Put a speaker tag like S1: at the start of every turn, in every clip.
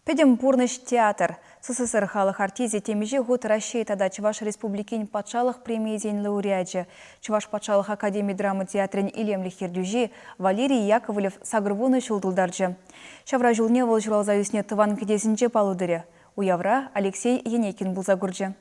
S1: Пӗтӗм пурнӑҫ театр. СССР халӑх артисчӗ темиҫе хут Раҫҫей тата Чӑваш Республикин патшалӑх премийӗсен лауреачӗ, Чӑваш патшалӑх академи драма театрӗн илемлӗх ертӳҫи Валерий Яковлев 80 ҫул тултарчӗ. Ҫавра ҫулне вӑл ҫуралса ӳснӗ тӑван кӗтесӗнче паллӑ турӗ. Уявра Алексей Енейкин пулса курчӗ.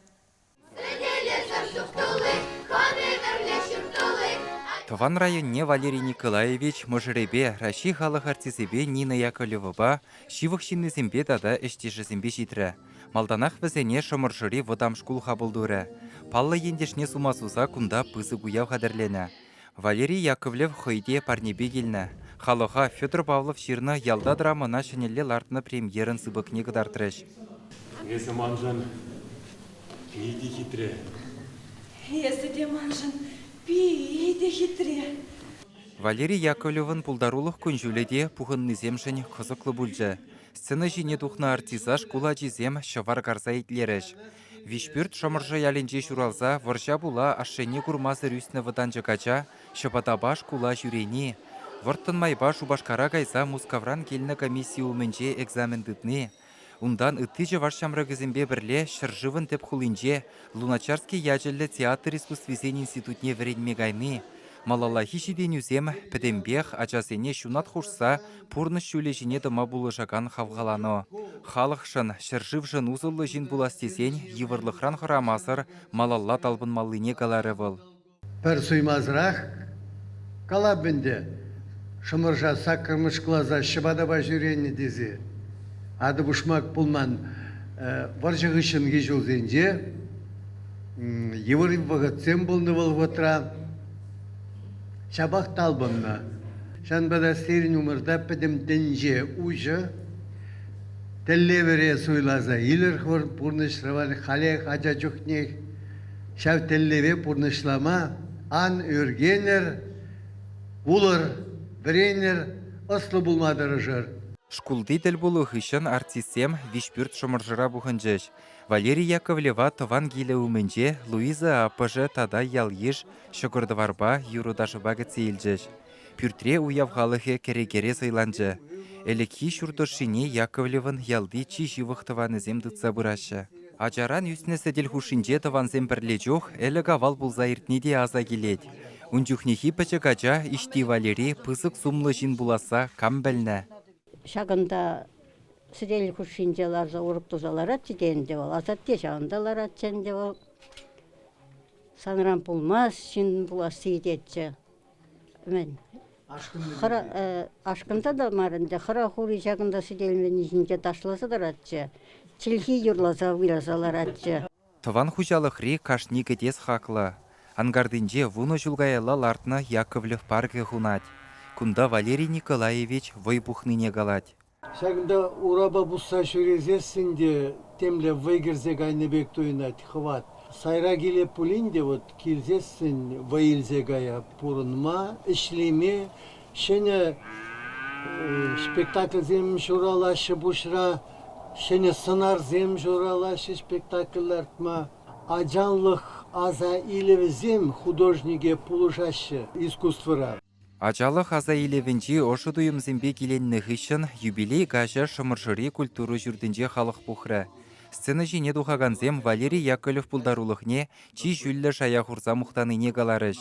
S2: Тӑван районне Валерий Николаевич мӑшӑрӗпе, Раҫҫей халӑх артисчӗпе Нина Яковлевӑпа, ҫывӑх ҫыннисемпе тата ӗҫтешӗсемпе ҫитрӗ. Малтанах вӗсене Шӑмӑршӑри вӑтам шкул хапӑл турӗ. Паллӑ ентешне сума суса кунта пысӑк уяв хатӗрленӗ. Валерий Яковлев хӑй те парнепе килнӗ. Халӑха Федор Павлов ҫырнӑ «Ялта» драмӑна ҫӗнӗлле лартнӑ премьерӑн сыпӑкне кӑтартрӗҫ.
S3: Эсӗ маншӑн питӗ хитре.
S4: Эсӗ те маншӑн питӗ хитре.
S2: Валерий Яковлевӑн пултарулӑх кун-ҫулӗ те пухӑннисемшӗн кӑсӑклӑ пулчӗ. Сцена ҫине тухнӑ артиста шкул ачисем ҫӑвар карса итлерӗҫ. Виҫпӳрт Шӑмӑршӑ ялӗнче ҫуралса вӑрҫа пула ашшӗне курмасӑр ӳснӗ вӑтанчӑк ача ҫӑпатапа шкула ҫӳрени, вӑрттӑн майпа Шупашкара кайса Мускавран килнӗ комисси умӗнче экзамен тытни, унтан ытти чӑваш ҫамрӑкӗсемпе пӗрле ҫӗршывӑн тӗп хулинче Луначарский ячӗллӗ театр искусствисен институтне вӗренме кайни, малаллахи ҫитӗнӳсем пӗтӗмпех ачасене ҫунат хушса пурнӑҫ ҫулӗ ҫине тӑма пулӑшакан хавхалану. Халӑхшӑн, ҫӗршывшӑн усӑллӑ ҫын пулас тесен йывӑрлӑхран хӑрамасӑр малалла талпӑнмаллине каларӗ вӑл.
S5: Пӗр суймасӑрах калап ӗнтӗ, Шӑмӑрша саккӑрмӗш класа ҫӑпатапа ҫӳренӗ тесе. Атӑ-пушмак пулман вӑрҫӑ хыҫҫӑнхи ҫулсенче йывӑр вӑхӑтсем пулнӑ вӑл вӑхӑтра. Ҫапах талпӑннӑ. Ҫавӑнпа та сирӗн умӑрта пӗтӗм тӗнче уҫӑ. Тӗллевӗре суйласа илӗр хӑвӑр пурнӑҫра халех ача чухнех. Ҫав тӗллеве пурнӑҫлама ан ӳркенӗр, вулӑр, вӗренӗр, ӑслӑ пулма тӑрӑшӑр.
S2: Шкулти тӗлпулу хыҫҫӑн артистсем Виҫпӳрт Шӑмӑршӑра пухӑнчӗҫ. Валерий Яковлева тӑван килӗ умӗнче Луиза аппӑшӗ тата ял-йыш ҫӑкӑр-тӑварпа, юрӑ-ташӑпа кӗтсе илчӗҫ. Пӳртре уяв халӑхӗ кӗрекере сӑйланчӗ. Ӗлӗкхи ҫурт ӑшшине Яковлевӑн ялти чи ҫывӑх тӑванӗсем тытса пыраҫҫӗ. Ачаран ӳснӗ сӗтел хушшинче тӑвансем пӗрле чух ӗлӗк-авал пулса иртни те аса килет. Ун чухнехи пӗчӗк ача Иҫти Валери пысӑк сумлӑ ҫын пуласса кам пӗлнӗ?
S6: Ҫакӑнта сӗтел хушшинче ларса урок туса ларатчӗ те ӗнтӗ вӑл, асатте ҫавӑнта ларатчӗ ӗнтӗ вӑл. Санран пулмасть ҫын пуласси тетчӗ. Мӗн? Хӑра, ашкӑнса та мар ӗнтӗ, хӑрах ури ҫакӑнта сӗтел ҫинче ташласа тӑратчӗ, чӗлхи юрласа выляса ларатчӗ.
S2: Тӑван хуҫалӑхри кашни кӗтес хаклӑ. Анкартинче 10 ҫул каялла лартнӑ Яковлев паркӗ хунать. Кунта Валерий Николаевич вӑй пухнине калать.
S5: Ҫакӑнта урапа пусса ҫӳресессӗн те темле вӑй кӗрсе кайнӑ пек туйӑнать хӑват. Сайра килет пулин те вот килсессӗн вӑй илсе кая пурӑнма, ӗҫлеме ҫӗнӗ спектакльсем ҫуралаҫҫӗ пуҫра, ҫӗнӗ сӑнарсем ҫуралаҫҫӗ спектакль лартма. Ачалӑх аса илӗвӗсем художнике пулӑшаҫҫӗ искусствӑра.
S2: Ачалӑх аса илӗвӗнчи ӑшӑ туйӑмсемпе киленнӗ хыҫҫӑн юбилей каҫӗ Шӑмӑршӑри культура ҫуртӗнче халӑх пухрӗ. Сцена ҫине тухакансем Валерий Яковлев пултарулӑхне чи ҫӳллӗ шая хурса мухтанине каларӗҫ.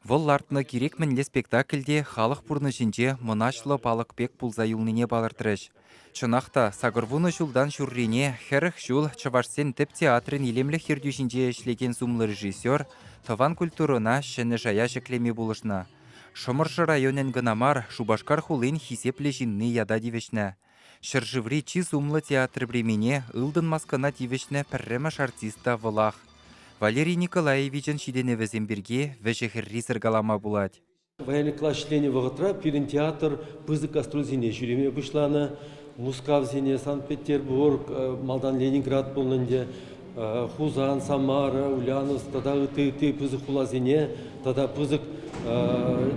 S2: Вӑл лартнӑ кирек мӗнле спектакль те халӑх пурнӑҫӗнче мӑнаҫлӑ палӑк пек пулса юлнине палӑртрӗҫ. Чӑнах та, 80 ҫултан ҫуррине 40 ҫул чӑвашсен тӗп театрӗн илемлӗх ертӳҫинче ӗҫлекен сумлӑ режиссер тӑван культурӑна ҫӗнӗ шая ҫӗклеме пулӑшнӑ. Шӑмӑршӑ районӗн кӑна мар, Шупашкар хулин хисеплӗ ҫынни ята тивӗҫнӗ. Ҫӗршыври чи сумлӑ театр премине Ылтӑн маскӑна тивӗҫнӗ пӗрремӗш артист та вӑлах. Валерий Николаевичӑн ҫитӗнӗвӗсем пирки вӗҫӗ-хӗррисӗр калама пулать.
S7: Военный класс ӗҫленӗ вӑхӑтра пирӗн театр пысӑк гастрольсене ҫӳреме пуҫланӑ. Мускавсене, Санкт-Петербург, малтан Ленинград пулнӑ ӗнтӗ, Хусан, Самара, Ульяновск тата ытти-ытти пысӑк хуласене тата пысӑк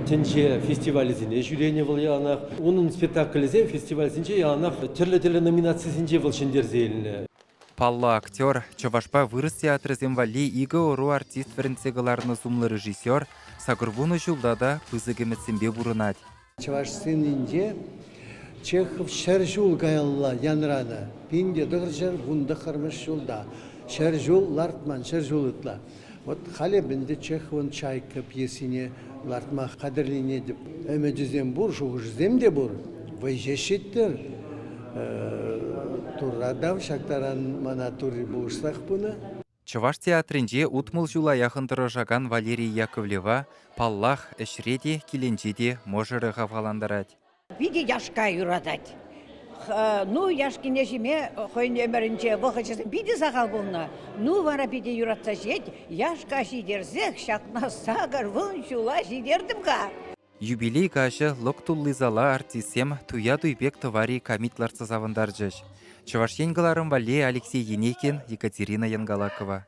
S7: тӗнче фестивалӗсене ҫӳренӗ вӑл яланах. Унӑн спектаклӗсем фестивальсенче яланах тӗрлӗ-тӗрлӗ номинацисенче вӑл ҫӗнтерсе илнӗ.
S2: Паллӑ актер, чӑвашпа вырӑс театрӗсем валли икӗ ӑру артист вӗрентсе кӑларнӑ сумлӑ режиссер 80 ҫулта та пысӑк ӗмӗтсемпе пурӑнать.
S5: Чӑваш сценинче. Чехов 100 ҫул каялла янранӑ. 1919 ҫулта. 100 ҫул лартман, 100 ҫул ытла. Вот халӗ ӗнтӗ Чеховӑн «Чайка» пьесине лартма хатӗрленетӗп. Ӗмӗчӗсем пур, шухӑшӗсем те пур. Вӑй ҫеҫ ҫиттӗр. Турра тав, ҫак таран мана Турри пулӑшсах пынӑ.
S2: Чӑваш театрӗнче 60 ҫула яхӑн тӑрӑшакан Валерий Яковлева, паллах, ӗҫре те, килӗнче те мӑшӑрӗ хавхалантарать.
S8: Питӗ яшка юратать. Ну, яшкине ҫиме хӑйӗн ӗмӗрӗнче вӑхӑчӗсем питӗ сахал пулнӑ. Ну, вара питӗ юратса ҫиет. Яшка ҫитерсех ҫакна 80 ҫула ҫитертӗм-ха.
S2: Юбилей каҫӗ лӑк тулли зала артистсем туя туй пек тӑвари камит лартса савӑнтарчӗҫ. Чӑваш Ен кӑларӑм валли Алексей Енейкин, Екатерина Янгалакова.